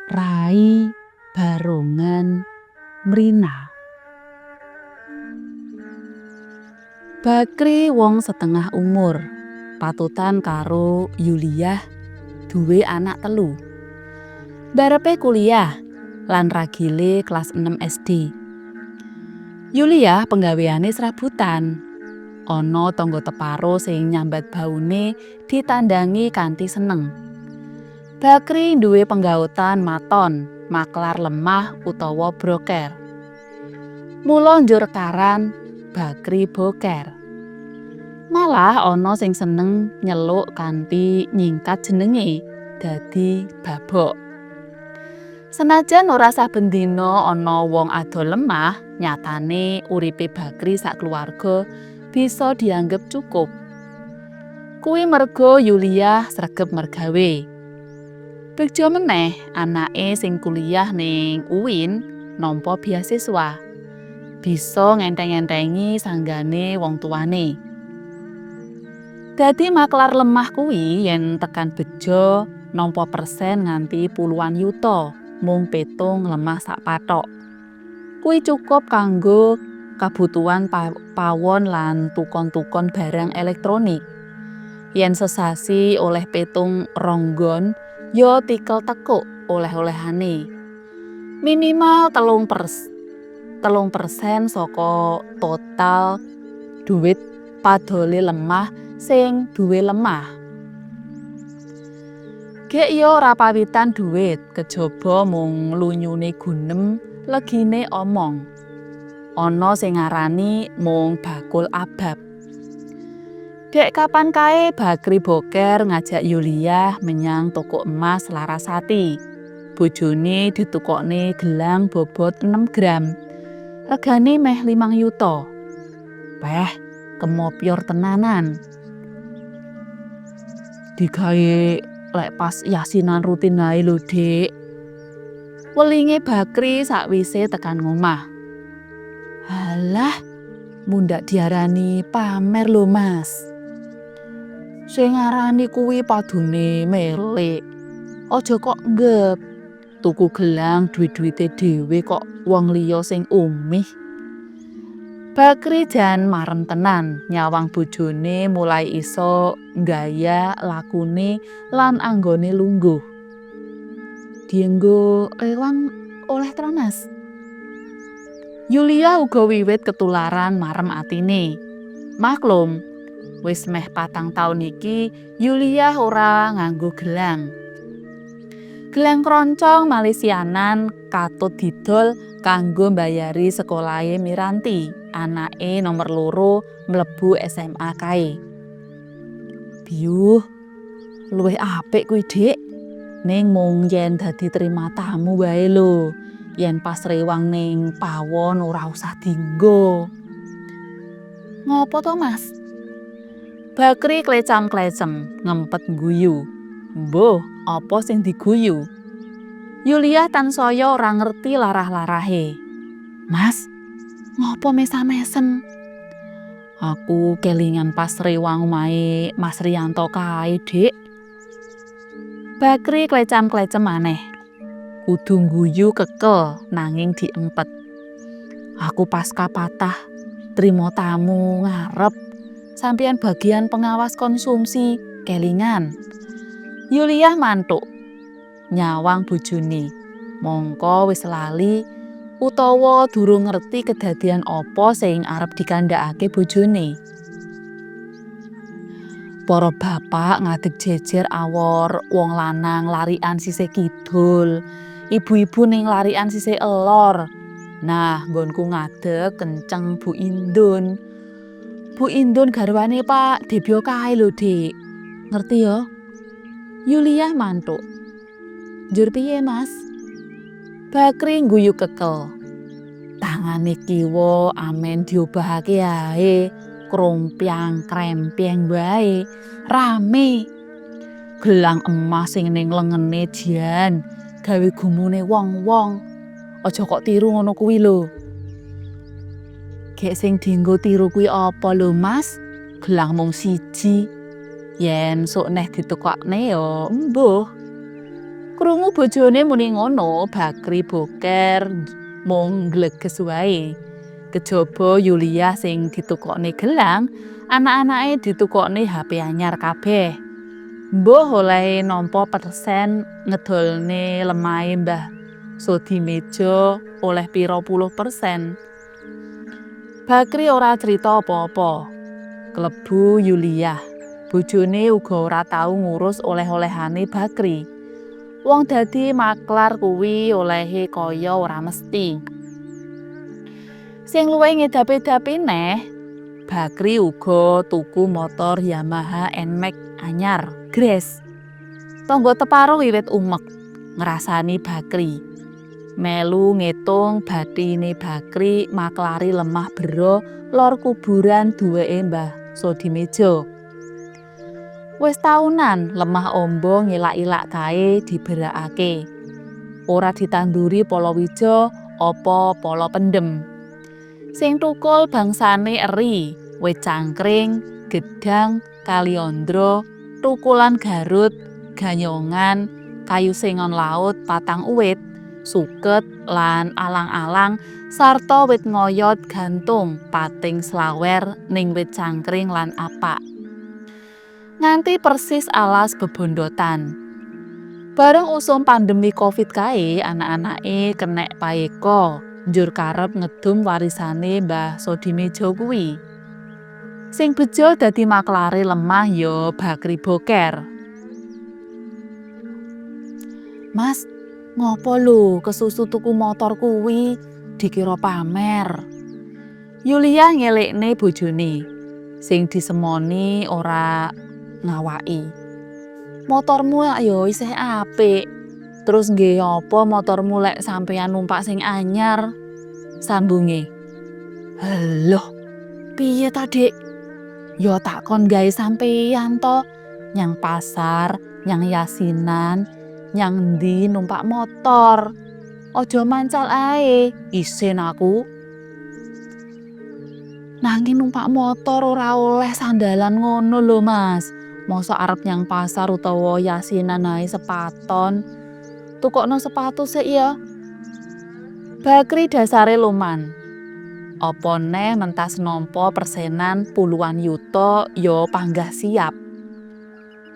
Rai Barongan Mrina. Bakri wong setengah umur, patutan karo Yuliah duwe anak telu. Barepe kuliah lan ragile kelas 6 SD. Yuliah penggaweane serabutan. Ana tangga teparo sing nyambat baune ditandangi kanthi seneng. Bakri duwe penggaotan maton, maklar lemah utawa broker. Mula njur karan Bakri Boker. Malah ana sing seneng nyeluk kanthi nyingkat jenenge dadi Babok. Senajan ora saben dina ana wong adol lemah, nyatane uripe Bakri sakeluarga bisa dianggep cukup. Kuwi merga Yuliah sregep mergawe. Bejo meneh anake sing kuliah ning UIN nampa beasiswa. Bisa ngenteng-entengi sanggane wong tuane. Dadi maklar lemah kuwi yen tekan bejo nampa persen nganti puluhan yuta mung petung lemah sak pathok. Kuwi cukup kanggo kabutuhan pawon lan tukon-tukon barang elektronik. Yen sesasi oleh petung ronggon, ya tikel tekuk oleh-olehane. Minimal 3% saka total duit padole lemah sing duwe lemah. Gek ya ora pawitan duit, kejaba mung lunyune gunem, legine omong. Ana sing ngarani mung bakul abab. Dek kapan kae Bakri Boker ngajak Yuliah menyang toko emas Larasati. Bojone ditukokne gelang bobot 6 gram. Regane meh 5 yuta. Peh, kemopyor tenanan. Digawe lek pas yasinan rutin ae lho, Dik. Welinge Bakri sakwise tekan ngomah. Halah, mundak diarani pamer lho, Mas. Sing ngarani kuwi padune melik. Aja kok nggep. Tuku gelang duit-duite dhewe kok wong liya sing umih. Bakri jan marem tenan nyawang bojone mulai iso nggaya lakune lan anggone lungguh. Dienggo rewang oleh tra, Mas. Yulia uga wiwit ketularan marem atine. Maklum, wis meh 4 taun iki Yulia ora nganggo gelang. Gelang kroncong Malaysianan katut didol kanggo mbayari sekolahe Miranti, anake nomor 2 mlebu SMA kae. Biyuh, luwih apik kuwi, Dik. Ning mung yen dadi terima tamu wae lho. Yen pas rewang ning pawon ora usah dinggo. Ngopo to, Mas? Bakri klecam-klecem ngempet guyu. Mbuh, apa sing diguyu? Yulia tansaya ora ngerti larah-larahe. Mas, ngopo mesam-mesem? Aku kelingan pas rewang omahe Mas Rianto kae, Dik. Bakri klecam-klecem maneh. Kudu guyu kekel nanging diempet. Aku pasca patah trimo tamu ngarep. Sampeyan bagian pengawas konsumsi kelingan. Yulia mantuk nyawang bojone. Mongko wis lali utawa durung ngerti kedadian apa sing arep dikandhakake bojone. Para bapak ngadeg jejer awor wong lanang larikan sisih kidul, ibu-ibu ning larikan sisih elor. Nah, nggonku ngadeg kenceng Bu Indun. Bu Indun garwane Pak Debyo kae lho, Dik. Ngerti ya? Yulia mantuk. Njur piye, Mas? Bakri ngguyu kekel. Tangane kiwa amen diobahake ae, krompyang krempyeng wae, rame. Gelang emas sing ning lengene jan gawe gumune wong-wong. Aja kok tiru ngono kuwi lho. Gek sing dienggo tiru kuwi apa lho, Mas? Gelang mung siji. Yen sok neh ditukokne ya embuh. Krungu bojone muni ngono, Bakri Boker mung gleges wae. Kejaba Yulia sing ditukokne gelang, anak-anake ditukokne HP anyar kabeh. Mbuh olehe nampa persen ngedolne lemahe Mbah Sodimejo oleh pira puluh persen. Bakri ora crita apa-apa. Klebu Yulia, bojone uga ora tau ngurus oleh-olehane Bakri. Wong dadi maklar kuwi olehe kaya ora mesti. Sing luwih ngedap-edapi neh, Bakri uga tuku motor Yamaha Nmax anyar, gres. Tangga teparo wiwit umek ngrasani Bakri. Melu ngetung bathine Bakri maklari lemah bera lor kuburan duweke Mbah Sodimejo. Wis taunan lemah amba ngilak-ilak kae diberakake. Ora ditanduri palawija apa pala pendem. Sing thukul bangsane eri, wit cangkring, gedhang, kaliandra, thukulan garut, ganyongan, kayu sengon laut patang uwit, suket lan alang-alang sarta wit ngoyot gantung pating slawer ning wit cangkring lan apak. Nganti persis alas bebondotan. Bareng usum pandemi Covid kae, anak-anake kenek paeka njur karep ngedum warisane Mbah Sodimejo kuwi. Sing bejo dadi maklare lemah ya Bakri Boker. Mas, ngopo lho kesusu tuku motor kuwi? Dikira pamer. Yulia ngelekne bojone. Sing disemoni ora ngawaki. Motormu lak ya isih apik. Terus nggih apa motormu lek sampeyan numpak sing anyar? Sambunge. Loh, piye ta, Dik? Ya tak kon gawe sampeyan to nyang pasar, nyang yasinan, nyang endi numpak motor. Aja mancal ae, isin aku. Nanging numpak motor ora oleh sandalan ngono lho, Mas. Mosok arep nyang pasar utawa yasinan ae sepaton. Tukokno sepatu sik ya. Bakri dasare loman. Apa neh mentas nampa persenan puluhan yuta ya panggah siap.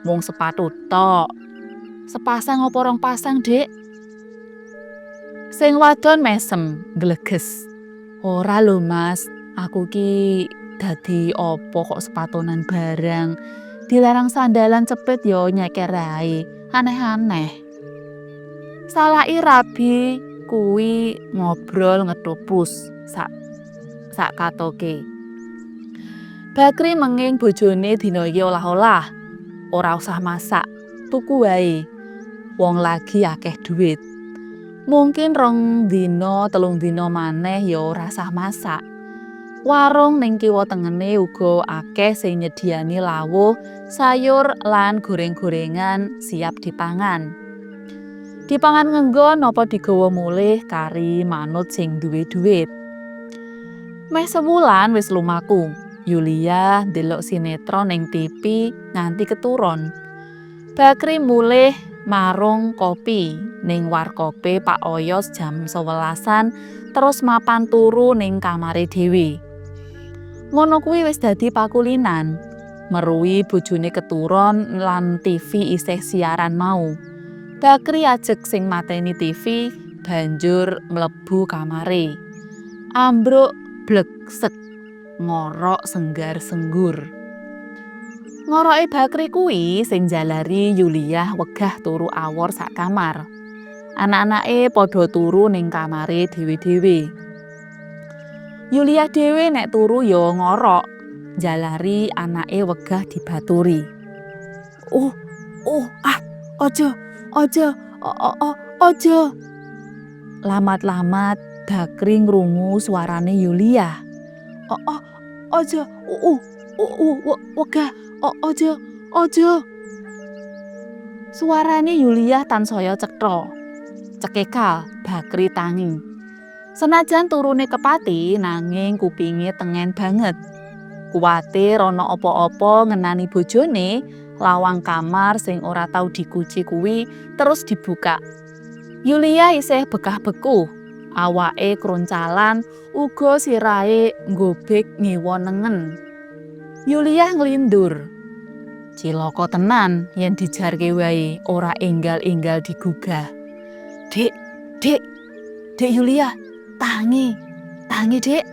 Mung sepatu tok. Sepasang apa rong pasang, Dik? Sing wadon mesem, gleges. Ora lho, Mas, aku ki dadi apa kok sepatonan barang. Dilarang sandalan cepit ya nyeker ae, aneh-aneh. Salaki rabi kuwi ngobrol ngetupus sak sak katoke. Bakri menging bojone dina iki olah-olah. Ora usah masak, tuku wae. Wong lagi akeh duit. Mungkin rong dina, telung dina maneh ya ora usah masak. Warung ning kiwa tengene uga akeh sing nyediani lawuh, sayur lan goreng-gorengan siap dipangan. Dipangan ngenggon apa digawa mulih kari manut sing duwe duit. Meh sewulan wis lumaku. Yulia ndelok sinetron ning TV nganti keturon. Bakri mulih marung kopi ning warkope Pak Oyos jam 11-an terus mapan turu ning kamare dhewe. Ngono kuwi wis dadi pakulinan. Meruhi bojone keturon lan TV isih siaran mau. Bakri ajeg sing mateni TV banjur mlebu kamare. Ambruk bleksek ngorok senggar-senggur. Ngoroke Bakri kuwi sing njalari Yulia wegah turu awor sak kamar. Anak-anake padha turu ning kamare dhewe-dhewe. Yulia dhewe nek turu ya ngorok, njalari anake wegah dibaturi. Oh, oh, ah, aja, aja, aja. Lamat-lamat Bakri ngrungu suarane Yulia. Oh, oh, aja, wegah, aja, aja. Suarane Yulia tansaya cetha. Cekekal Bakri tangi. Senajan turune kepati nanging kupinge tengen banget. Kuwatir ana apa-apa ngenani bojone Lawang kamar sing ora tau dikuci kuwi terus dibuka. Yulia isih bekah-bekuh, awake kroncalan, uga sirahe nggobek ngiwa nengen. Yulia nglindur. Cilaka tenan yen dijarke wae ora enggal-enggal digugah. "Dik, Dik, Dik Yulia, tangi, tangi, Dik,"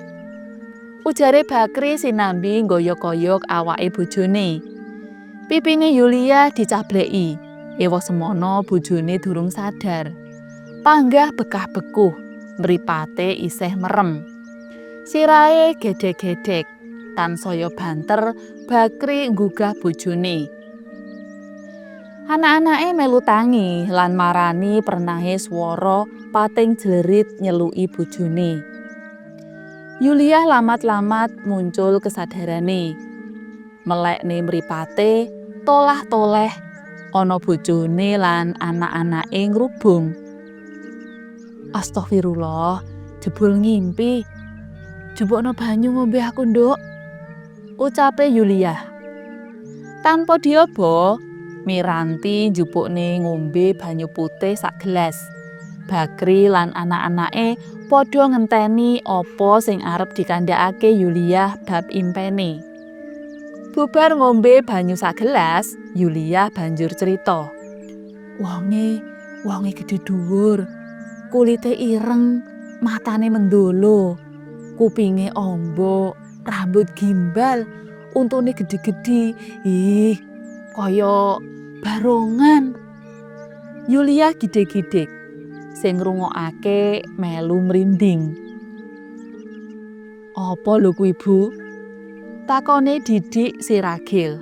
ujare Bakri sinambi nggoyok-goyok awake bojone. Pipine Yulia dicableki. Ewa semono bojone durung sadar. Panggah bekah-bekuh, mripate isih merem. Sirahe gedhek-gedhek, tansaya banter Bakri nggugah bojone. Anak-anake melu tangi lan marani pernahe swara pating jlerit nyeluki bojone. Yulia lamat-lamat muncul kesadarane. Melekne mripate, tolah-toleh ana bojone lan anak-anake ngrubung. "Astagfirullah, jebul ngimpi. Jupukno banyu ngombe aku, Nduk," ucape Yulia. Tanpa diaba, Miranti njupukne ngombe banyu putih sak gelas. Bakri lan anak-anake padha ngenteni apa sing arep dikandhakake Yulia bab impene. Bubar ngombe banyu sak gelas, Yulia banjur crita. "Wonge, wonge gedhe dhuwur, kulite ireng, matane mendolo, kupinge amba, rambut gimbal, untune gedhe-gedhe. Ih, kaya barongan." Yulia gidik-gidik, sing ngrungokake melu mrinding. "Apa lho kuwi, Bu?" takone Didik si ragil.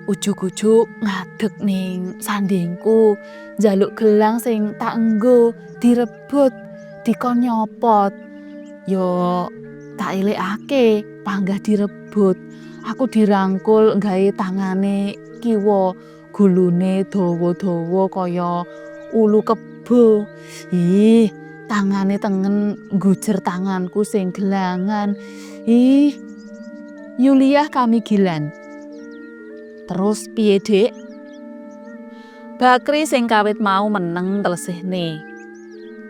"Ujug-ujug ngadeg ning sandingku, njaluk gelang sing tak enggo, direbut, dikon nyopot. Yo tak elekake, panggah direbut. Aku dirangkul gawe tangane kiwa, gulune dawa-dawa kaya ulu kebo. Ih, tangane tengen nggujer tanganku sing gelangan. Ih." Yulia kamigilan. "Terus piye, Dik?" Bakri sing kawit mau meneng nglesihne.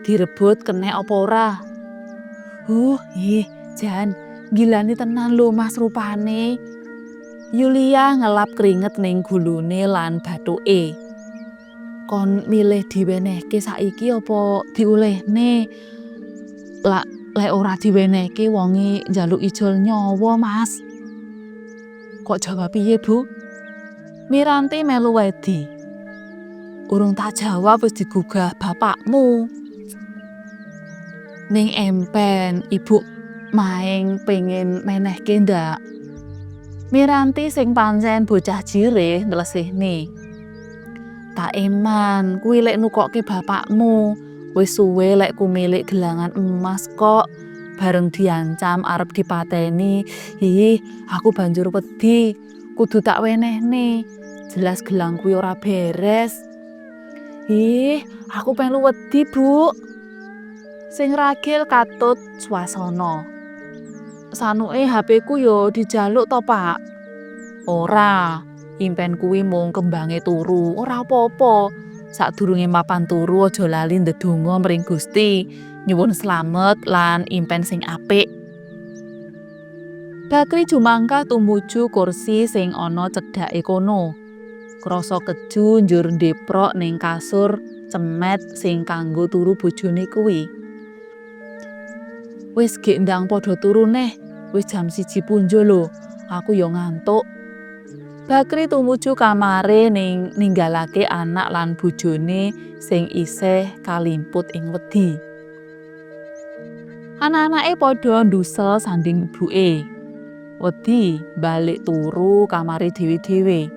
"Direbut kenek apa ora?" Ih, jan, gilani tenan lho, Mas, rupane." Yulia ngelap keringet ning gulune lan bathuke. "Kon milih diwenehke saiki apa diulehne? Lak lek ora diwenehke wonge njaluk ijol nyawa, Mas." "Kok jawab piye, Bu?" Miranti melu wedi. "Urung tak jawab wis digugah bapakmu. Ning empen ibu maeng pengen menehke ndak?" Miranti sing pancen bocah jirih nglesihne. "Tak eman kuwi lek nukokke bapakmu. Wis suwe lek kumilik gelangan emas kok bareng diancam arep dipateni. Ih, aku banjur wedi, kudu tak wenehne. Jelas gelang kuwi ora beres. Ih, aku melu wedi, Bu." Sing ragil katut swasana. "Sanuke HP ku yo dijaluk to, Pak?" "Ora, impen kuwi mung kembange turu, ora apa-apa. Sadurunge mapan turu aja lali ndedonga mring Gusti, nyuwun slamet lan impen sing apik." Bakri jumangkah tumuju kursi sing ana cedhake kono. Krasa keju njur ndeprok ning kasur cemet sing kanggo turu bojone kuwi. "Wis gek ndang padha turu neh, wis jam 1 punjul lho, aku yo ngantuk." Bakri tumuju kamare ning ninggalake anak lan bojone sing isih kalimput ing wedi. Anak-anake padha ndusel sanding ibuke. Wedi balik turu kamare dhewe-dhewe.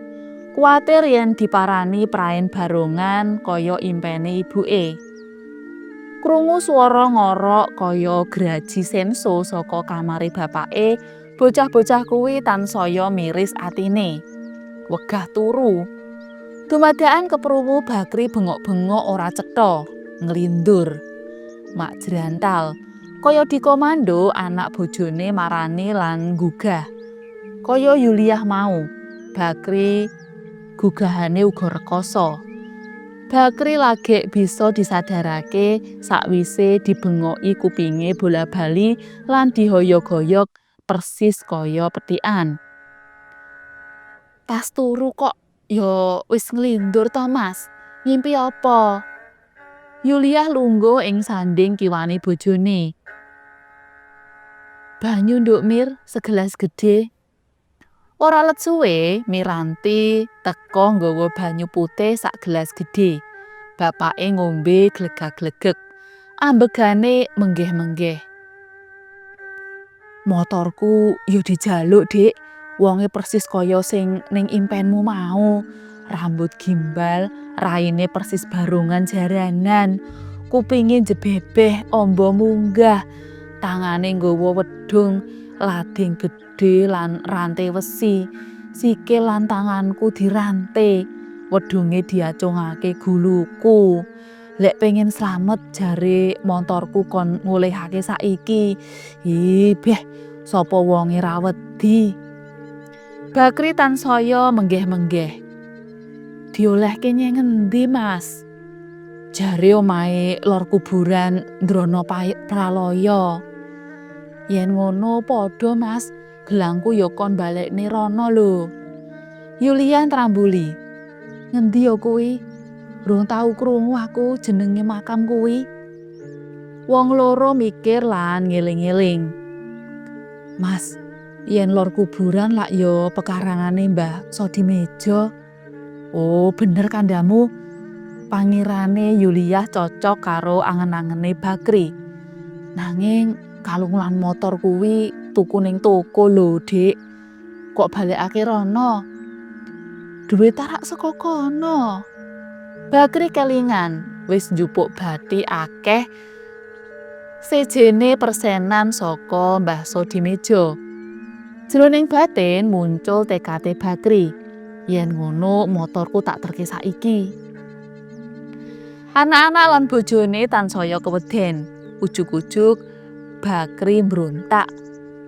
Kuwatir yen diparani praen barongan kaya impene ibuke. Krungu swara ngorok kaya graji senso saka kamare bapake, bocah-bocah kuwi tansaya miris atine. Wegah turu. Dumadakan keprungu Bakri bengok-bengok ora cetha, nglindur. Mak jrantal, kaya dikomando anak bojone marani lan nggugah. Kaya Yuliah mau, Bakri gugahane uga rekoso. Bakri lagek bisa disadarake sakwise dibengoki kupinge bola-bali lan dihoyog-hoyog persis kaya petikan. "Tas turu kok ya wis nglindur to, Mas? Ngimpi apa?" Yuliah lungguh ing sanding kiwane bojone. "Banyu, Nduk Mir, segelas gedhe." Ora let suwe, Miranti teka nggawa banyu putih sak gelas gedhe. Bapake ngombe glegak-glegek. Ambegane menggeh-menggeh. "Motorku ya dijaluk, Dik. Wonge persis kaya sing ning impenmu mau. Rambut gimbal, raine persis barongan jaranan, kupinge njebebeh amba munggah, tangane nggawa wedhung lading gedhe lan rante wesi. Sikil lan tanganku dirante, wedhunge diacungake guluku. Lek pengen slamet jare montorku kon ngulihake saiki. Ih, beh, sapa wonge ra wedi." Bakri tansaya menggeh-menggeh. "Diolehke nyang ngendi, Mas?" "Jare omahe lor kuburan Ndrono Praloyo." "Yen ngono padha, Mas, gelangku ya kon balekne rono lho." Yulia nrambuli. "Ngendi ya kuwi? Rung tau krungu aku jenenge makam kuwi." Wong loro mikir lan ngeling-eling. "Mas, yen lor kuburan lak ya pekarangane Mbah Sodimejo." "Oh, bener kandhamu." Pangirane Yuliah cocok karo angen-angene Bakri. "Nanging kalung lan motor kuwi tuku ning toko lho, Dik. Kok balekake rono? Duit rak saka kono." Bakri kelingan wis njupuk bathi akeh sejene persenan saka Mbah Sodimejo. Jroning batin muncul tekate Bakri. Yen ngono motorku tak terke saiki. Anak-anak lan bojone tansaya keweden. Ujug-ujug Bakri mbrontak,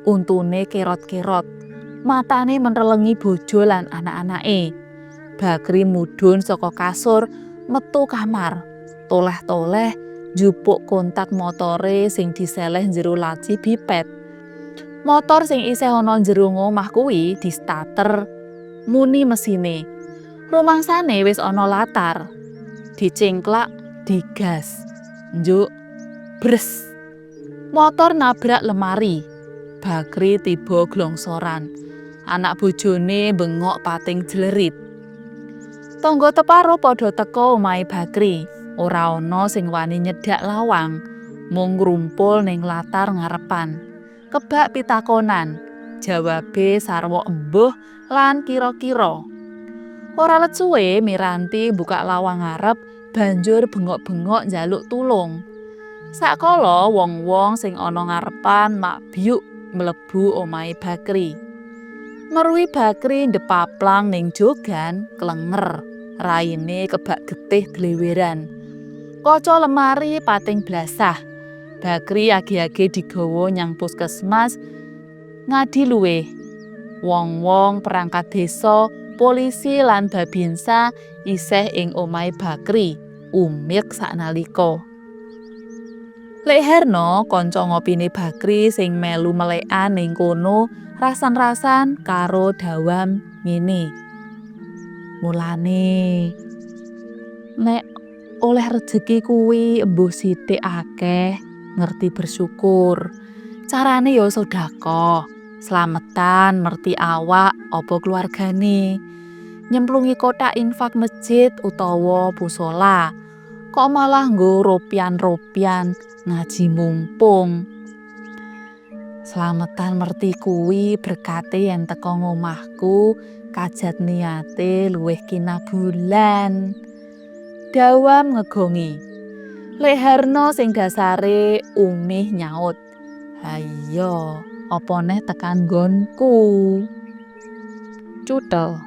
untune kerot-kerot. Matane mentrelengi bojo lan anak-anake. Bakri mudhun saka kasur metu kamar. Toleh-toleh njupuk kontak motore sing diseleh njero laci bipet. Motor sing isih ana njero ngomah kuwi distarter muni mesine. Rumangsane wis ana latar. Dicengklak, digas. Njuk, bres. Motor nabrak lemari. Bakri tiba glongsoran. Anak bojone bengok pating jlerit. Tangga teparo padha teka omahe Bakri. Ora ana sing wani nyedhak lawang, mung ngrumpul ning latar ngarepan. Kebak pitakonan, jawabe sarwa embuh lan kira-kira. Ora let suwe Miranti buka lawang ngarep banjur bengok-bengok njaluk tulung. Sakala wong-wong sing ana ngarepan makbyuk mlebu omahe Bakri. Meruhi Bakri ndepaplang ning jogan klenger, raine kebak getih dleweran. Kaca lemari pating blasah. Bakri age-age digawa nyang puskesmas Ngadiluwih. Wong-wong perangkat desa, polisi lan Babinsa isih ing omahe Bakri, umik saknalika. Lek Herno, kanca ngopine Bakri sing melu melekan ning kono rasan-rasan karo Dawam ngene. "Mulane nek oleh rejeki kuwi embuh sithik akeh ngerti bersyukur. Carane ya sedekah, slametan merti awak apa keluargane. Nyemplungi kotak infak masjid utawa mushola. Kok malah nggo ropyan-ropyan ngaji mumpung. Slametan merti kuwi berkate yen teka ngomahku kajat niate luwih kinabulan." Dawam ngegongi. Lek Harno sing dasare umih nyaut. "Ha iya, apa neh tekan nggonku." Cutel.